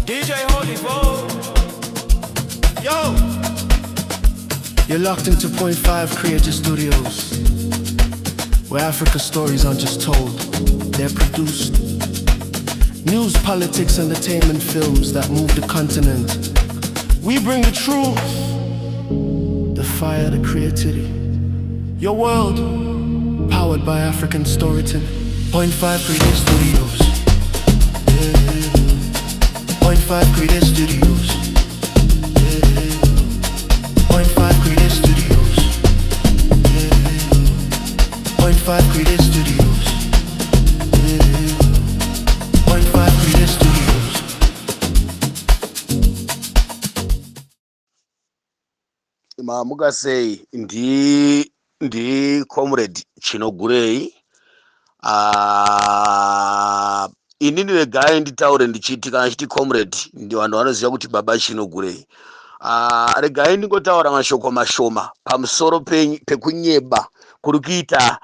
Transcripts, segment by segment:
DJ Holy Bo. Yo! You're locked into Point 5 Creative Studios, where Africa stories aren't just told, they're produced. News, politics, entertainment films that move the continent. We bring the truth, the fire, the creativity. Your world, powered by African storytelling. Point 5 Creative Studios. Yeah. Point 5 Creative Studios. Yeah. Point 5 Creative Studios. Yeah. Point 5 Creative Studios. Yeah. Point 5 Creative Studios. Mamuka sei? Ndi ndi Comrade Chinogurei. Ah, inini regai nditaure ndichiti kana chiti comrade ndi vanhu vanoziva kuti baba Chinogurei. Ah, regai ndingotaura mashoko mashoma pamusoro pekunyeba kuri kuita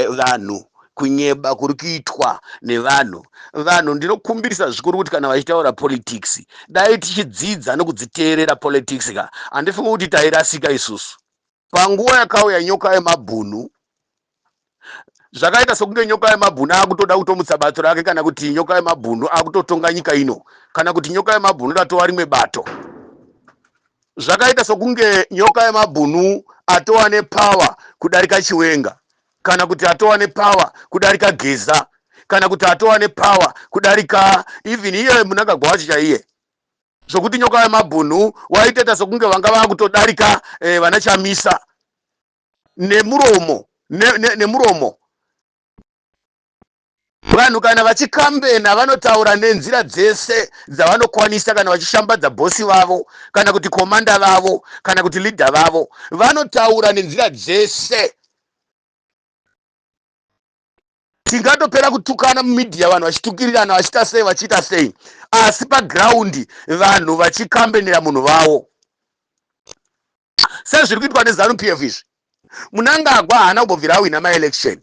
vanhu, kunyeba kuri kuitwa nevanhu. Vanhu ndinokumbirisa zvikuru kuti kana vachitaura politics, dai tichidzidza nekudziteerera politics ka. Handifungi kuti tairasika isusu. Panguva yakauya nyoka yemabhunu, zvakaita sokunge nyoka yemabhunu akutoda kutomutsa bato rake, kana kuti nyoka yemabhunu akutotonga nyika ino, kana kuti nyoka yemabhunu ratova rimwe bato. Zvakaita sokunge nyoka yemabhunu atova nepower kudarika Chiwenga, kana kuti atova nepower kudarika Geza, kana kuti atova nepower kudarika even iye Mnangagwa wacho chaiye, zvokuti nyoka yemabhunu waitoita sokunge vanga vakutodarika vana Chamisa nemuromo nemuromo. Vanhu kana vachikambena vanotaura nenzira dzese dzavanokwanisa, kana vachishambadza bhosi vavo, kana kuti commander vavo, kana kuti leader vavo, vanotaura nenzira dzese. Tingatopera kutukana mumedia, vanhu vachitukirirana, vachiita sei, vachiita sei, asi paground vanhu vachikambenera munhu vavo, sezviri kuitwa neZANU PF izvi. Mnangagwa haana kumbobvira awina maelection.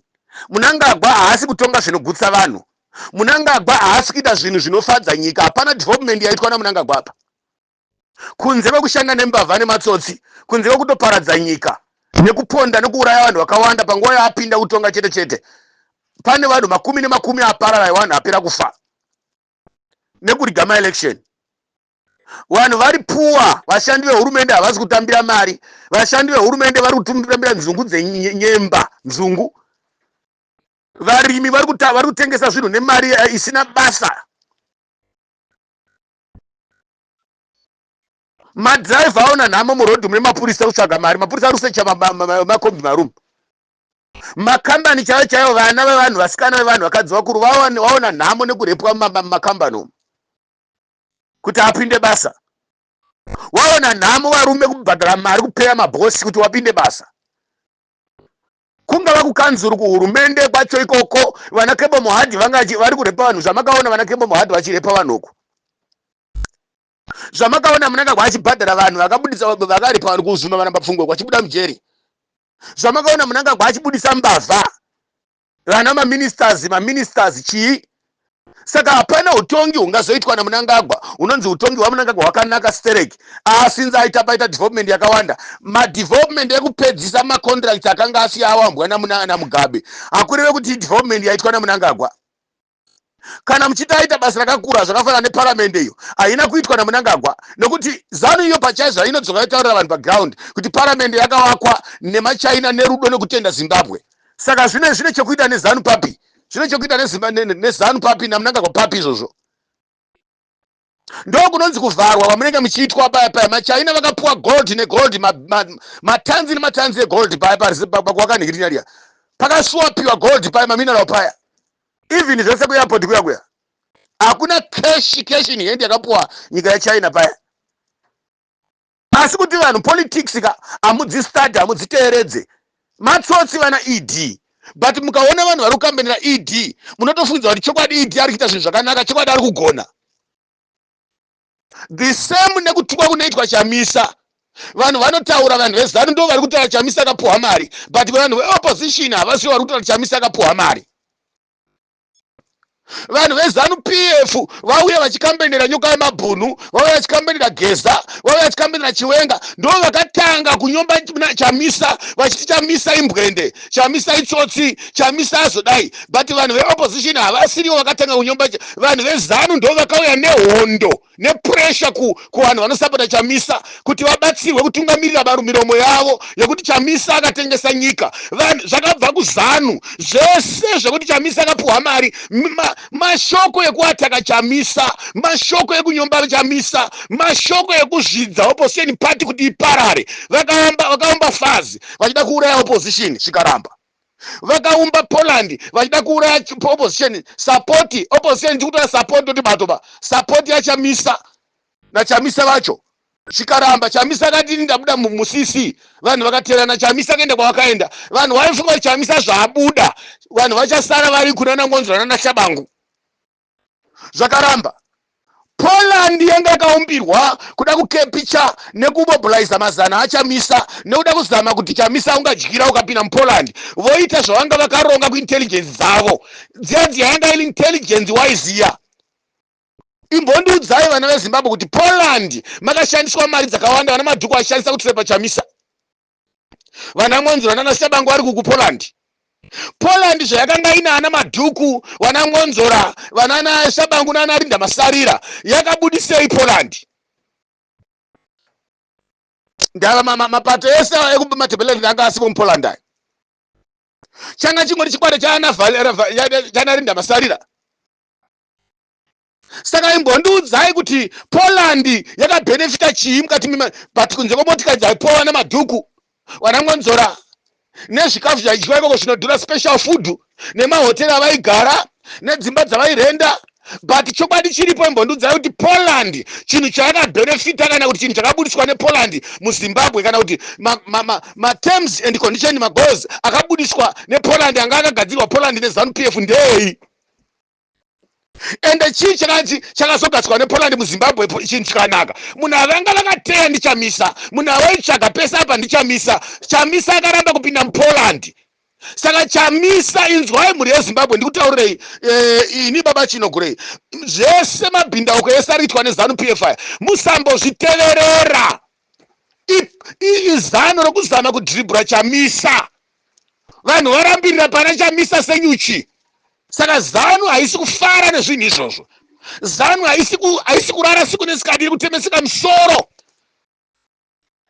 Mnangagwa haasi kutonga zvinogutsa vanhu. Mnangagwa haasi kuita zvinhu zvinofadza nyika. Hapana development yaitwa naMnangagwa apa, kunze kwekushanda nembavha nematsotsi, kunze kwekutoparadza nyika nekuponda nekuuraya vanhu vakawanda. Panguva yaapinda kutonga chete chete, pane vanhu makumi nemakumi aparara, evanhu apera kufa nekuriga maelection. Vanhu vari puwa, vashandi vehurumende havasi kutambira mari. Vashandi vehurumende vari kutambira nzungu dzenyemba, nzungu. Varimi vari kutengesa zvinhu nemari isina basa. Madhiraivha aona nhamo murodhi mune mapurisa kutsvaga mari. Mapurisa ari kusecha makombi marumu. Makambani chaivo chaivo, vana vevanhu, vasikana vevanhu, vakadzi vakuru vaona nhamo nekurepwa mumakambani umu kuti apinde basa. Waona nhamo varume kubhadhara mari, kupeya mabhosi kuti wapinde basa, kungava kukanzuru, kuhurumende kwacho ikoko. Vana Kembo Mohadi vanga vari kurepa vanhu. Zvamakaona vana Kembo Mohadi vachirepa vanhu uku, zvamakaona Mnangagwa achibhadhara vanhu vakabudisa, vakarepa vanhu kuUzumba vana Mapfungwe vachibuda mujeri, zvamakaona Mnangagwa achibudisa mbavha, vana maministers, maministers chii. Saka hapana utongi hungazoitwa naMnangagwa unonzi utongi hwaMnangagwa hwakanaka stereki asinzi aita paita development yakawanda. Madevelopment ekupedzisa macontract akanga asiya awambwa naMugabe hakureve kuti development yaitwa naMnangagwa. Kana muchiti aita basa rakakura, zvakafanana neparamende, iyo haina kuitwa naMnangagwa, nekuti ZANU iyo pachaizvo inodzoka yotaurira vanhu paground kuti paramende yakavakwa nemaChina nerudo nekutenda Zimbabwe. Saka zvine chekuita neZANU papi? Zvine chekuita neZANU papi, naMnangagwa papi izvozvo? Ndo kunonzi kuvharwa kwamunenge muchiitwa paya paya. MaChina vakapuwa gold negold, matanzi nematanzi egold paya pakuwakanhikirinyariya, pakaswapiwa gold paya, mamineral paya, even zvese kuairport kuya kuya. Hakuna cash, cash in hand yakapuwa nyika yeChina paya. Asi kuti vanhu politics ka hamudzistadi, hamudziteeredze. Matsotsi vana ED. But mukaona vanhu vari kukambenera ED, munotofungidzwa kuti chokwadi ED ari kuita zvinhu zvakanaka, chokwadi ari kugona. The same nekutukwa kunoitwa Chamisa. Vanhu vanotaura, vanhu veZANU ndo vari kutaura Chamisa akapuhwa mari, but vanhu veopposition havasivo vari kutaura Chamisa akapuhwa mari. Vanhu veZanu PF vauya vachikambenera Nyoka yemabhunu, vauya vachikambenera Geza, vauya vachikambenera Chiwenga. Ndo vakatanga kunyomba Chamisa, vachiti Chamisa imbwende, Chamisa itsotsi, Chamisa azodai. But vanhu veopposition havasirivo vakatanga kunyomba. Vanhu veZanu ndo vakauya nehondo nepressure kuvanhu vanosapota Chamisa kuti vabatsirwe kutungamirira varu miromo yavo yekuti Chamisa akatengesa nyika. Vanhu, zvakabva kuZanu zvese zvekuti Chamisa akapuhwa mari, mashoko ekuataka Chamisa, mashoko ekunyomba Chamisa, mashoko ekuzvidza opposition party kuti iparare. Vakaumba FAZ vachida kuuraya opposition, zvikaramba. Vakaumba Poland vachida kuuraya opposition support. Opposition tikutora support, toti bato ba support yaChamisa naChamisa vacho, zvikaramba. Chamisa akati, "Ndabuda muCC." Vanhu vakateerana, Chamisa akaenda kwavakaenda. Vanhu vaifunga kuti Chamisa zvaabuda, vanhu vachasara vari kuna naNgonzora nanaShabangu. Zvakaramba. Poland yanga yakaumbirwa kuda kucapture nekumobiliza mazana aChamisa, nekuda kuzama kuti Chamisa ungadyira ukapinda muPoland. Voita zvavanga vakaronga kuintelligence dzavo dziya dziya, yanga iri intelligence waiziya. Imbondiudzai, vana veZimbabwe, kuti Poland makashandiswa mari dzakawanda, vana Madhuku achishandisa kutrepa Chamisa, vana Mwonzora nanaShabangu vari kukuPoland. Poland zvayakanga ina ana Madhuku, vana Mwonzora, vanana Shabangu nana Rinda Masarira, yakabudisei Poland? Ndava mapato ese ekuMatabeleland anga asipo muPoland aya. Changa chingori chikwata chaana Rinda Masarira. Saka imbondiudzai kuti Poland yakabhenefita chii mukati, but kunze kwemotikari dzaipowa naMadhuku, vana Mwonzora, nezvikafu zvaidyiwa ikoko zvinodhura, special food, nemahotera avaigara, nedzimba dzavairenda? But chokwadi chiripo, imbondiudzai kuti Poland chinhu chayakabhenefita, kana kuti chinhu chakabudiswa nePoland muZimbabwe, kana kuti materms and condition, magoals akabudiswa nePoland, anga akagadzirwa Poland neZanu PF, ndei? Ende chii chakanzi chakazogadzirwa nePoland muZimbabwe, chinhu chikanaka? Munhu avanga vakateya ndiChamisa. Munhu awaitsvaga pese apa ndiChamisa. Chamisa akaramba kupinda muPoland. Saka Chamisa, inzwai, mhuri yeZimbabwe, ndikutaurirei ini baba Chinogurei, zvese mabhindauko ese ari kuitwa neZanu PF aya, musambozviteverera. Izano rokuzama kudhiribhura Chamisa. Vanhu varambirira pana Chamisa senyuchi. Saka ZANU haisi kufara nezvinhu izvozvo. ZANU haisi kurara siku nesikadi, iri kutemeseka musoro.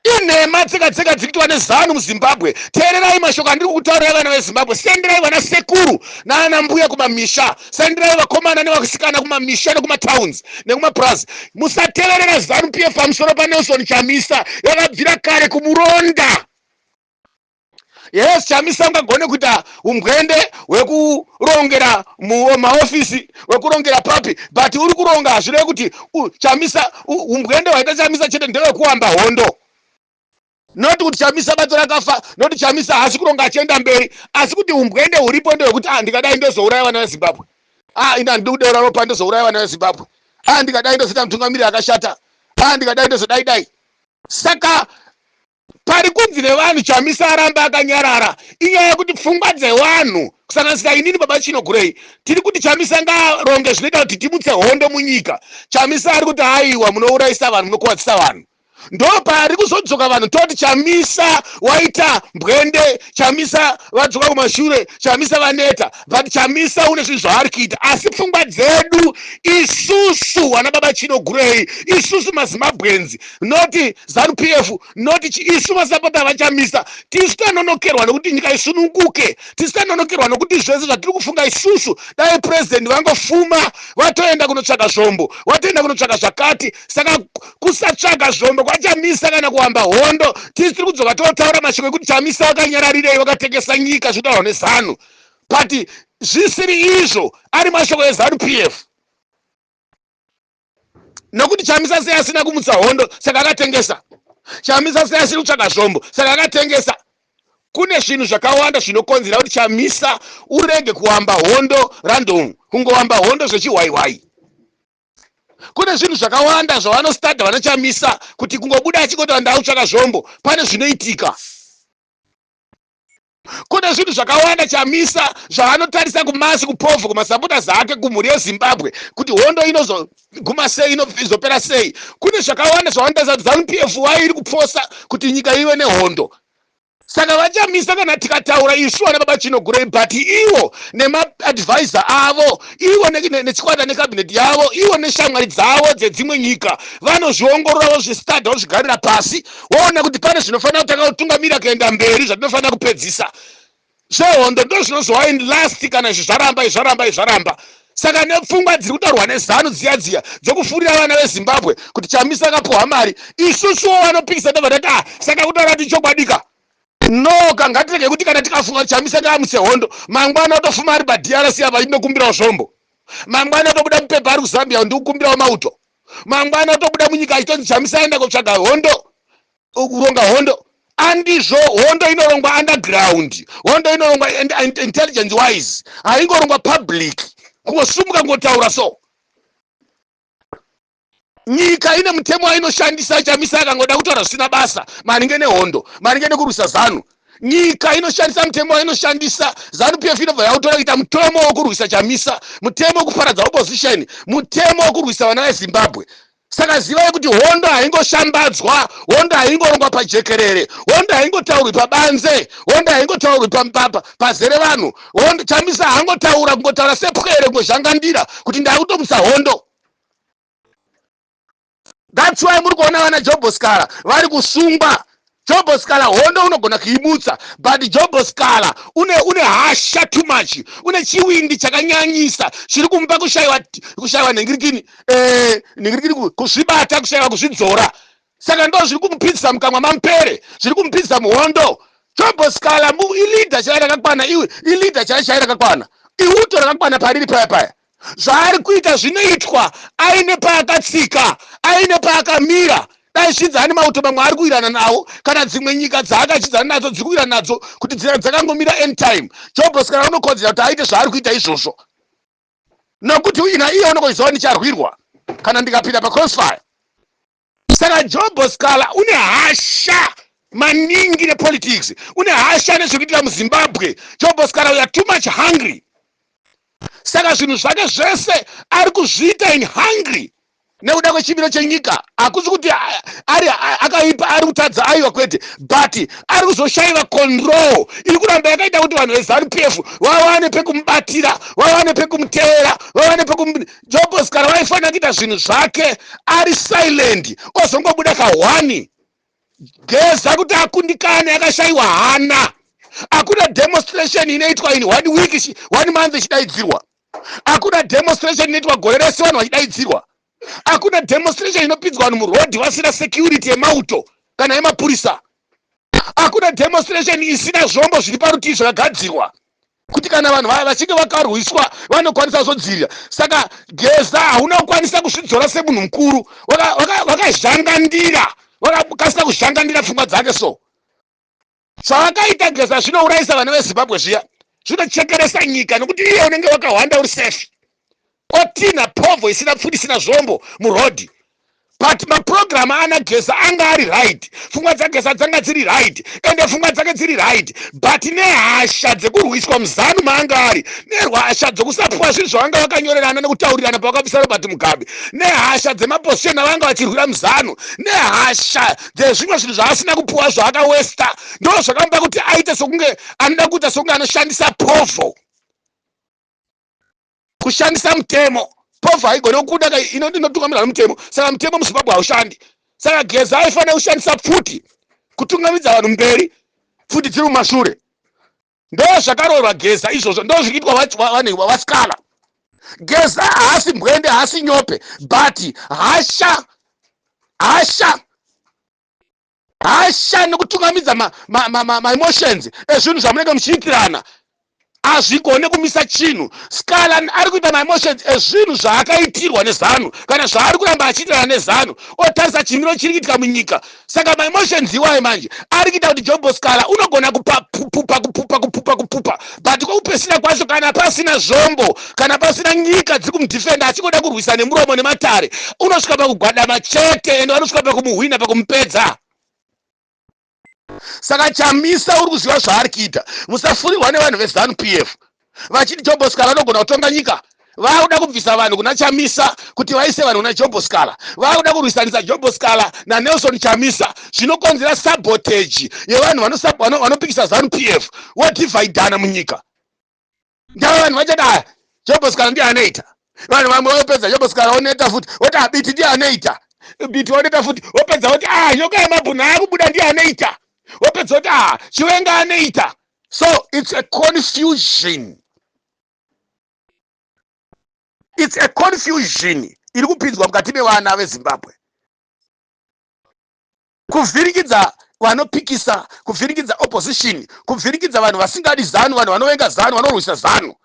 Inhema dzega dzega dziri kuitwa neZANU muZimbabwe. Teererai mashoko andiri kukutaurirai, vana veZimbabwe. Senderai vana sekuru naana mbuya kumamisha, senderai vakomana nevasikana kumamisha nekumatowns nekumapurazi. Musateverera ZANU PF pamusoro paNelson Chamisa. Yakabvira kare kumuronda. Yes, Chamisa ungagone kuita umbwende hwekurongera mumaofisi, hwekurongera papi, but uri kuronga hazvirevi kuti Chamisa, umbwende hwaita Chamisa chete ndewekuwamba hondo, noti kuti Chamisa bato rakafa, noti Chamisa haasi kuronga achienda mberi, asi kuti umbwende huripo ndehwekuti, ah, ndikadai ndozouraya vana veZimbabwe. Ah, ina handidi kudeura ropa, ndozouraya vana veZimbabwe. Ah, ndikadai ndozoita mutungamiri akashata. Ah, ndikadai ndozodai dai. Saka pari kunzi nevanhu Chamisa aramba akanyarara, inyaya yekuti pfungwa dzevanhu, kusanganisira inini baba Chinogurei, tiri kuti Chamisa ngaaronge zvinoita kuti timutse hondo munyika. Chamisa ari kuti, "Aiwa, munourayisa vanhu, munokuwadzisa vanhu." Ndo pari kuzodzoka vanhu toti Chamisa waita mbwende, Chamisa vadzoka kumashure, Chamisa vaneta. But Chamisa une zvinhu zvaari kuita, asi pfungwa dzedu isusu vana baba Chinogurei, isusu maZimbabweans, noti ZANU PF, noti isu masapota vaChamisa, tisu tanonokerwa nekuti nyika isununguke. Tisu tanonokerwa nokuti zvese zvatiri kufunga isusu, dai purezidendi vangofuma vatoenda kunotsvaka zvombo, vatoenda kunotsvaka zvakati. Saka kusatsvaka zvombo kwaChamisa kana kuwamba hondo, tisu tiri kudzoka totaura mashoko ekuti Chamisa vakanyararirei, vakatengesa nyika, zvinotaurwa neZANU. But zvisiri izvo, ari mashoko eZANU PF, nokuti Chamisa sei asina kumutsa hondo? Saka akatengesa. Chamisa sei asiri kutsvaka zvombo? Saka akatengesa. Kune zvinhu zvakawanda zvinokonzera kuti Chamisa urege kuwamba hondo random, kungowamba hondo zvechihwaihwai. Kune zvinhu zvakawanda zvavanostada vana Chamisa kuti kungobuda achingoti, "Ndautsvaka zvombo," pane zvinoitika. Kune zvinhu zvakawanda Chamisa zvaanotarisa kumasi, kupovho, kumasupporters ake, kumhuri yeZimbabwe, kuti hondo inozoguma sei, inozopera sei. Kune zvakawanda zvavanotarisa kuti ZANU PF wai iri kuposa kuti nyika ive nehondo. Saka vaChamisa, kana tikataura isu vana baba Chinogurei, but ivo nemaadvisor avo, ivo nechikwata necabinet yavo, ivo neshamwari dzavo dzedzimwe nyika, vanozviongorora, vozvistadha, vozvigarira pasi, voona kuti pane zvinofanira kutanga kutungamira kuenda mberi, zvatinofanira kupedzisa. Zvehondo ndo zvinozova in last kana izvi zvaramba, izvi zvaramba, izvi zvaramba. Saka nepfungwa dziri kutaurwa neZANU dziya dziya dzokufurira vana veZimbabwe kuti Chamisa akapuhwa mari, isusuwo vanopikisa tobva tati, "Ah, saka kutaura kuti chokwadika no kangatirege kuti kana tikafunga kuti Chamisa ngaamutse hondo, mangwana otofuma ari paDRC apa inokumbirawo zvombo, mangwana otobuda mupepa ari kuZambia ndikukumbirawo mauto, mangwana otobuda munyika achitonzi Chamisa aenda kotsvaga hondo, kuronga hondo." Andizvo. Hondo inorongwa underground, hondo inorongwa intelligence wise, haingorongwa public, kungosumuka kungotaura. So nyika ine mutemo wainoshandisa. Chamisa akangoda kutaura zvisina basa maringe nehondo, maringe nekurwisa ZANU, nyika inoshandisa mutemo wainoshandisa. ZANU PF inobva yautora kuita mutemo wokurwisa Chamisa, mutemo wekuparadza opposition, mutemo wokurwisa vana veZimbabwe. Saka zivai kuti hondo haingoshambadzwa, hondo haingorongwa pajekerere, hondo haingotaurwi pabanze, hondo haingotaurwi pazere vanhu. Hondo, Chamisa haangotaura, kungotaura sepwere, kungozhangandira kuti ndakutomusa hondo. That's why muri kuona vana Job Sikhala vari kusungwa. Job Sikhala, hondo unogona kuimutsa, but Job Sikhala une hasha too much, une chiwindi chakanyanyisa chiri kumupa kushayiwa nhingirikini, nhingirikini, kuzvibata, kushayiwa kuzvidzora. Saka ndo zviri kumupinzisa mukamwa mamupere, zviri kumupinzisa muhondo. Job Sikhala ileader chai rakakwana, iwe ileader chai chai rakakwana, iuto rakakwana pariri paya paya. Zvaari kuita zvinoitwa aine paakatsika, aine paakamira. Dai zvinzi ane mauto mamwe ari kuwirana nawo, kana dzimwe nyika dzaakachidzana nadzo dziri kuwirana nadzo kuti dzakangomira anytime, Job Sikhala unokodzera kuti aite zvaari kuita izvozvo, nokuti ina iye unokoziva ndicharwirwa kana ndikapinda pacrossfire. Saka Job Sikhala une hasha maningi nepolitics, une hasha nezvekuitika muZimbabwe. Job Sikhala, we are too much hungry. Saka zvinhu zvake zvese ari kuzviita in hungry nekuda kwechimiro chenyika. Hakusi kuti ari akaipa, ari kutadza, aiwa, kwete, but ari kuzoshayiwa control iri kuramba yakaita kuti vanhu veZANU PF vawane pekumubatira, vawane pekumuteera, vawane pekum. Job Sikhala vaifanira kuita zvinhu zvake ari silent, ozongobuda kahwani. Geza kuti akundikane, akashayiwa hana. Hakuna demonstration inoitwa in one week, one month ichidaidzirwa. Hakuna demonstration inoitwa gore rese vanhu vachidaidzirwa. Hakuna demonstration inopinzwa vanhu murodhi vasina security yemauto kana yemapurisa. Hakuna demonstration isina zvombo zviri parutivi zvakagadzirwa kuti kana vanhu vachinge vakarwiswa vanokwanisa kuzodzirira. Saka Geza hauna kukwanisa kuzvidzora semunhu mukuru, wakazhangandira, wakakasika kuzhangandira pfungwa dzake. So zvavakaita Geza zvinourayisa vana veZimbabwe zviya, zvinochekeresa nyika, nokuti iye unenge wakahwanda uri safe, otinha povho isina pfuti, isina zvombo murodhi. But mapurogiramu ana Geza anga ari right, pfungwa dzaGeza dzanga dziri right, ende pfungwa dzake dziri right, but nehasha dzekurwiswa muZANU maanga ari, nehasha dzekusapuwa zvinhu zvavanga vakanyorerana nekutaurirana pavakabvisa Robert Mugabe, nehasha dzemaposition avanga vachirwira muZANU, nehasha dzezvimwe zvinhu zvaasina kupuwa zvaakawesta, ndo zvakamupa kuti aite sokunge anoda kuita sokunge anoshandisa povho, kushandisa mutemo. Povho haigone kukuda, inotungamirwa nemutemo. Saka mutemo muZimbabwe haushandi. Saka Geza aifanira kushandisa pfuti kutungamidza vanhu mberi, pfuti dziri mumashure. Ndo zvakaroorwa Geza izvozvo, ndo zviri kuitwa vanhu vaSikhala. Geza haasi mbwende, haasi nyope, but hasha, hasha, hasha nekutungamidza maemotions ezvinhu zvamunenge muchiitirana hazvigone kumisa chinhu. Sikhala ari kuita maemotions ezvinhu zvaakaitirwa neZANU kana zvaari kuramba achiitirana neZANU, otarisa chimiro chiri kuitika munyika. Saka maemotions iwayo manje ari kuita kuti Job Sikhala unogona kupupa, kupupa, kupupa, kupupa, but kwekupesina kwacho, kana pasina zvombo, kana pasina nyika dziri kumudhifenda, achingoda kurwisa nemuromo nematare, unosvika pakugwadama chete, ende vanosvika pakumuhwina, pakumupedza. Saka Chamisa uri kuziva zvaari kuita. Musafurirwa nevanhu veZanu PF vachiti Jobho Sikhala anogona kutonga nyika. Vakuda kubvisa vanhu kuna Chamisa kuti vaise vanhu kuna Jobho Sikhala. Vakuda kurwisanisa Jobho Sikhala naNelson Chamisa, zvinokonzera sabotage yevanhu vanopikisa Zanu PF, wodhivhaidhana munyika. Ndava vanhu vachati aya Jobho Sikhala ndiye anoita. Vanhu vamwe vopedza Jobho Sikhala oneta futi, voti aBiti ndiye anoita. Biti oneta futi, wopedza voti ah, nyoka yemabhunu akubuda ndiye anoita. Wopedza voti ah, Chiwenga anoita. So it's a confusion, it's a confusion iri kupinzwa mukati mevana veZimbabwe, kuvhiringidza vanopikisa, kuvhiringidza opposition, kuvhiringidza vanhu vasingadi ZANU, vanhu vanovenga ZANU, vanorwisa ZANU.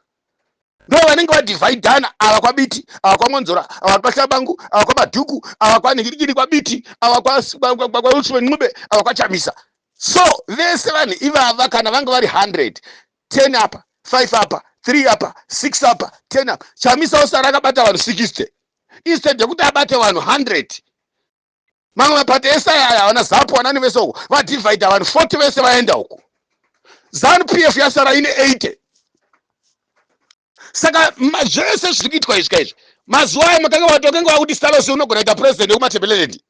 Ndo vanenge vadhivhaidhana ava, kwaBiti ava, kwaMonzora ava, kwaHlabangu ava, kwaMadhuku ava, kwanhingirikiri, kwaBiti ava, kwaWilson Ncube ava, kwaChamisa. So vese vanhu ivava, kana vanga vari 100, 10 apa, 5 apa, 3 apa, 6 apa, 10 apa, Chamisa osara akabata vanhu 60 instead yekuti abate vanhu 100. Mamwe mapato ese aya aya, vana ZAPU, vanani vese uko, vadhivhaidha vanhu 40 vese vaenda uko. ZANU PF yasara ine 80. Saka zvese zviri kuitwa izvi kaizvi mazuva aya, makanga watokanga wakuti Stalosi unogona kuita president wekuMatebeleland.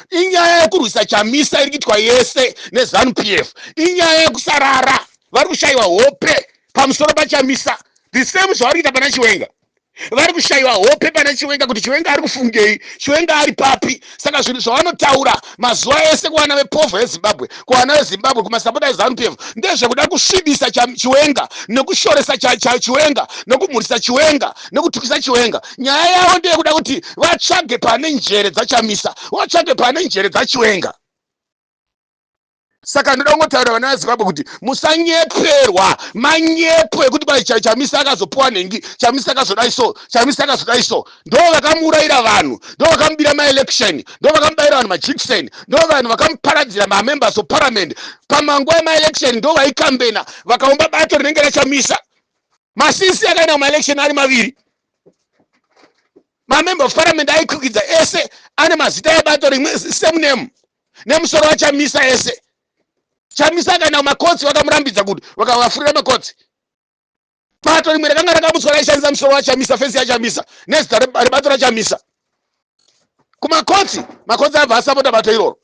Inyaya yekurwisa Chamisa iri kuitwa yese neZANU PF. Inyaya yekusarara, vari kushayiwa hope pamusoro paChamisa. The same zvavari kuita pana Chiwenga. Vari kushayiwa hope pana Chiwenga kuti Chiwenga ari kufungei, Chiwenga ari papi. Saka zvinhu zvavanotaura mazuva ese kuvana vepovho yeZimbabwe, kuvana veZimbabwe, kumasapota eZANU PF, ndezvekuda kusvibisa Chiwenga, nekushoresa Chiwenga, nekumhurisa Chiwenga, nekutukisa Chiwenga. Nyaya yavo ndeyekuda kuti vatsvage pane njere dzaChamisa, vatsvage pane njere dzaChiwenga. Saka ndoda kungotaurira vana veZimbabwe kuti musanyeperwa manyepo ekuti kwai Chamisa akazopuwa nhengi, Chamisa akazodai, so Chamisa akazodai. So ndo vakamuurayira vanhu, ndo vakamubira maelection, ndo vakamubayira vanhu majikiseni, ndo vanhu vakamuparadzira mamembers of parliament pamanguva emaelection, ndo vaikambena vakaumba bato rinenge raChamisa. Masisi akaenda kumaelection ari maviri. Mamember of parliament aikwikwidza ese ane mazita ebato rimwe, same name nemusoro waChamisa ese. Chamisa akaenda kumakotsi, vakamurambidza kuti vakavafurira makotsi. Bato rimwe rakanga rakamutswa raishandisa musoro waChamisa, face yaChamisa nezita rebato raChamisa. Kumakotsi, makotsi abva asapota bato iroro.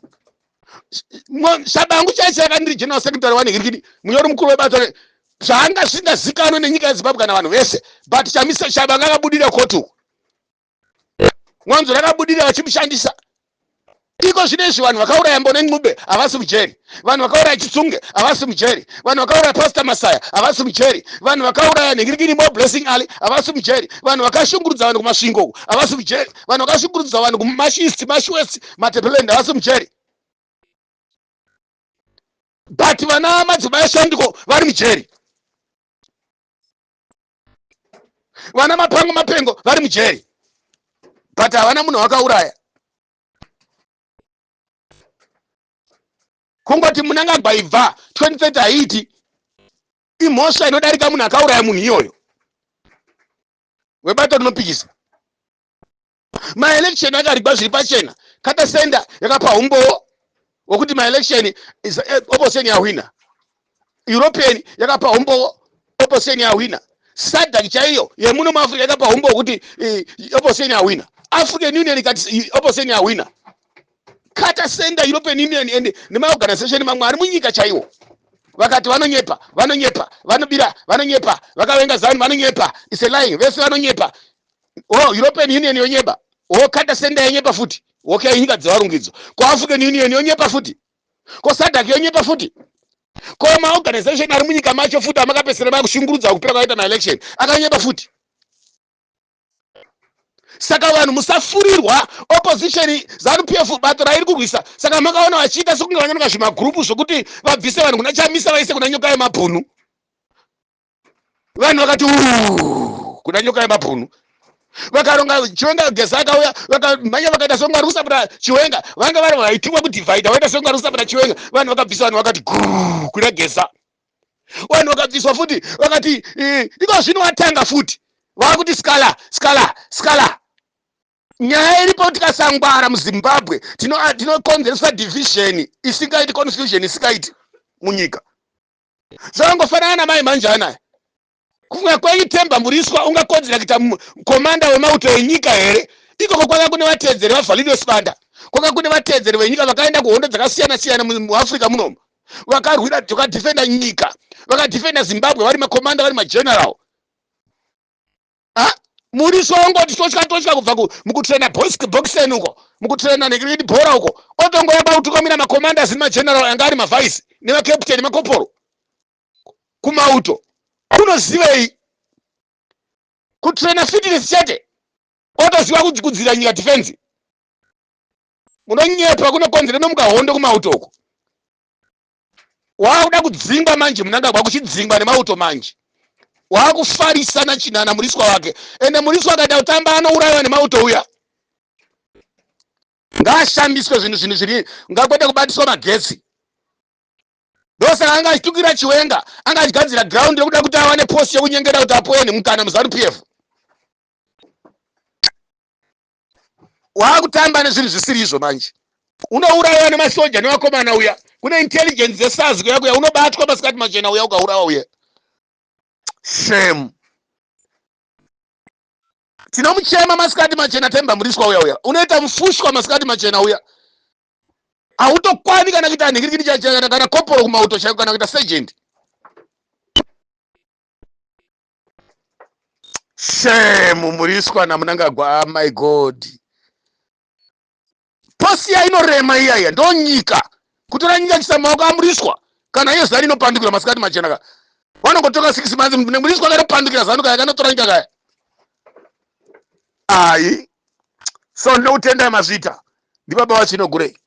Shabangu chaicho yakandiri general secretary wanhingirikidi, munyori mukuru webato, zvaanga zvisingazikanwe nenyika yeZimbabwe kana vanhu vese. But Chamisa, Shabangu akabudira koti uku, mwanzo rakabudira vachimushandisa. Iko zvino izvi vanhu vakauraya Mbone Ncube havasi mujeri, vanhu vakauraya Chitsunge havasi mujeri, vanhu vakauraya Pastor Masaya havasi mujeri, vanhu vakauraya nhingirikini Mo Blessing Ali havasi mujeri, vanhu vakashungurudza vanhu kuMasvingo uku havasi mujeri, vanhu vakashungurudza vanhu kuMash East, Mash West, Matebeleland havasi mujeri, but vana madzimai eshandiko vari mujeri, vana mapango mapengo vari mujeri, but havana munhu wakauraya. Kungoti Munangagwa ibva, 2030 haiti. Imhosva inodarika munhu akauraya munhu iyoyo webato rinopikisa. Maelection akarigwa zviri pachena. Carter Center yakapa umbowo wekuti maelection opposition yahwina. European yakapa umbowo, opposition yahwina. SADC chaiyo yemuno muAfrica yakapa umbowo kuti opposition yahwina. African Union ikati opposition yahwina. Carter Center, European Union and nemaorganization mamwe ari munyika chaiwo vakati vanonyepa, vanonyepa, vanobira, vanonyepa, vakavenga ZANU, vanonyepa, is a lying, vese vanonyepa. Oh, European Union yonyepa, oh, Carter Center yonyepa futi. Okay, nyika dzevarungu idzo. Ko African Union yonyepa futi, ko SADC yonyepa futi, ko maorganization ari munyika macho futi amakapedzisira makushungurudza kupera kwaita maelection akanyepa futi. Saka vanhu musafurirwa. Opposition, ZANU PF, bato rairi kurwisa, saka makaona vachiita sekunge vanyanuka zvimagurupu zvokuti vabvise vanhu kuna Chamisa vaise kuna Nyoka Yemabhunu. Vanhu vakati kuna Nyoka Yemabhunu, vakaronga Chiwenga. Geza akauya, vakamhanya, vakaita sekunge vari kusapota Chiwenga. Vanga vari vaitumwa kudhivhaidha, vaita sekunge vari kusapota Chiwenga. Vanhu vakabvisa, vanhu vakati guu kuna Geza. Vanhu vakabviswa futi, vakati iko zvino watanga futi, vakuti Sikhala, Sikhala, Sikhala. Nyaya iripo, tikasangwara muZimbabwe tinokonzeresa division isingaiti, confusion isingaiti munyika. Zvakangofanana namai manje anaya. Kufunga kwenyu Temba Muriswa ungakodzera kuita komanda wemauto enyika here? Ikoko kwanga kune vateedzeri vaValido Sibanda, kwanga kune vateedzeri venyika vakaenda kuhondo dzakasiyana siyana muAfrica munomu, vakarwira, vakadhifenda nyika, vakadhifenda Zimbabwe, vari makomanda, vari mageneral. Muriswa wangoti totya totya kubva mukutraina boxen uko, mukutraina nekiriketi bhora uko, otongoya kwakutukamira macommanders nemageneral anga ari mavhaisi nemacaptain makoporo kumauto. Kunozivei kutraina fitness chete, otoziva kudzira nyika defense? Munonyepa. Kunokonzera nomuka hondo kumauto uko. Waakuda kudzingwa manje, Munangagwa kuchidzingwa nemauto manje, waakufarisana chinana Muriswa wake. Ende Muriswa akaita kutamba anourayiwa nemauto uya. Ngaashambiswe zvinhu, zvinhu zviri ngakwete kubatiswa magetsi. Ndosaka anga achitukira Chiwenga, anga achigadzira ground yekuda kuti awane post yekunyengera kuti apoye nemukana muZANU PF. Waakutamba nezvinhu zvisiri izvo manje, unourayiwa nemasoja nevakomana uya. Kune intelligence dzeSAZ kuya kuya, unobatwa masikati machena uya, ukaurawa uya. Shame. Tinomuchema masikati machena Temba Muriswa uya uya, unoita mufushwa masikati machena uya. Hautokwani kana kuita nhingirikiti chacho, kana koporo kumauto chaiko, kana kuita sergeant. Shame, Muriswa naMunangagwa. Ah, my God, posi iya inorema iyaiya, ndo nyika. Kutora nyika chisa maoko aMuriswa, kana iye ZANU inopandukira masikati machena ka, vanongotoka 6 months, Muriswa akatopandukira ZANU kaya, kanotora nyika kaya. Ai, so ndinokutendai, mazvita. Ndibaba vaChinogurei.